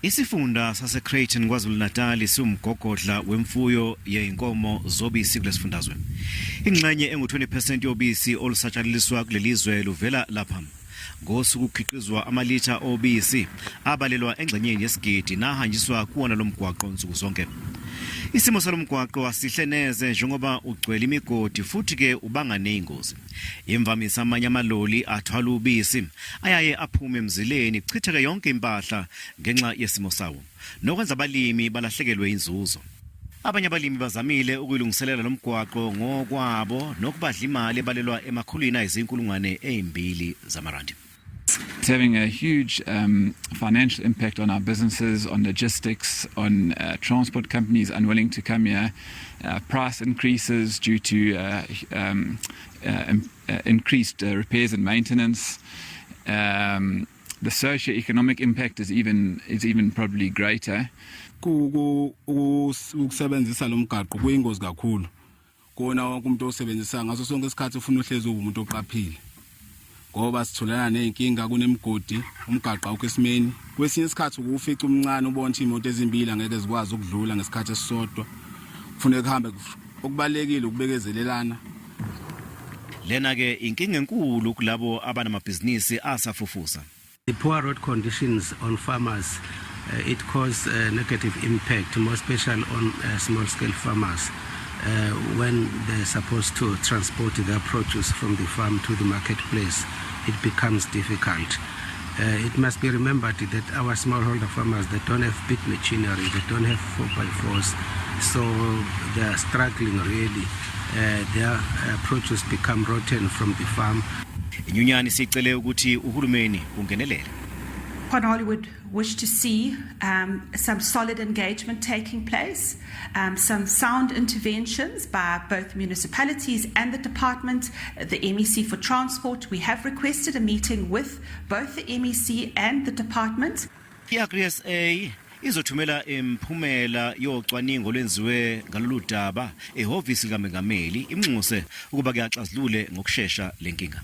Isifunda saseCreighton KwaZulu-Natal siwumgogodla wemfuyo yezinkomo zobisi kulesifundazwe. Ingxenye engu-20% yobisi olusatshalaliswa kulelizwe luvela lapha. Ngosuku kukhiqizwa amalitha obisi abalelwa engxenyeni yesigidi nahanjiswa kuwona lo mgwaqo nsuku zonke. Isimo salo mgwaqo asihle neze njengoba ugcwele imigodi futhi-ke ubanga nezingozi. Imvamisa amanye amaloli athwala ubisi ayaye aphume emzileni kuchitheke yonke impahla ngenxa yesimo sawo nokwenza abalimi balahlekelwe inzuzo. Abanye abalimi bazamile ukuyilungiselela lo mgwaqo ngokwabo nokubadla imali ebalelwa emakhulwini ayizinkulungwane ezimbili zamarandi. It's having a huge financial impact on our businesses, on logistics, on transport companies unwilling to come here, price increases due to increased repairs and maintenance. The socio-economic impact is even probably greater. Ukusebenzisa lo mgaqo kuyingozi kakhulu kona wonke umuntu osebenzisa ngaso sonke isikhathi ufuna uhlezi umuntu oqaphile ngoba sitholana nezinkinga kunemigodi, umgaqo awukho esimeni. Kwesinye isikhathi ukufica umncane ubona ukuthi imoto ezimbili angeke zikwazi ukudlula ngesikhathi esisodwa, kufuneka kuhambe. Okubalekile ukubekezelelana. Lena ke inkinga enkulu kulabo abanamabhizinisi asafufusa. The poor road conditions on farmers, it causes a negative impact, more especially on small-scale farmers. When they're supposed to transport their produce from the farm to the marketplace, it becomes difficult. It must be remembered that our smallholder farmers, they don't have big machinery, they don't have 4x4s, so they are struggling really. Their produce become rotten from the farm. Inyunyani sicele ukuthi uhulumeni ungenelele. Hollywood would wish to see some solid engagement taking place, some sound interventions by both municipalities and the department, the MEC for Transport. We have requested a meeting with both the MEC and the department. I-AgriSA izothumela imiphumela yocwaningo lwenziwe ngalolu daba ehhovisi likamengameli imnxuse ukuba kuyaxazulule ngokushesha lenkinga.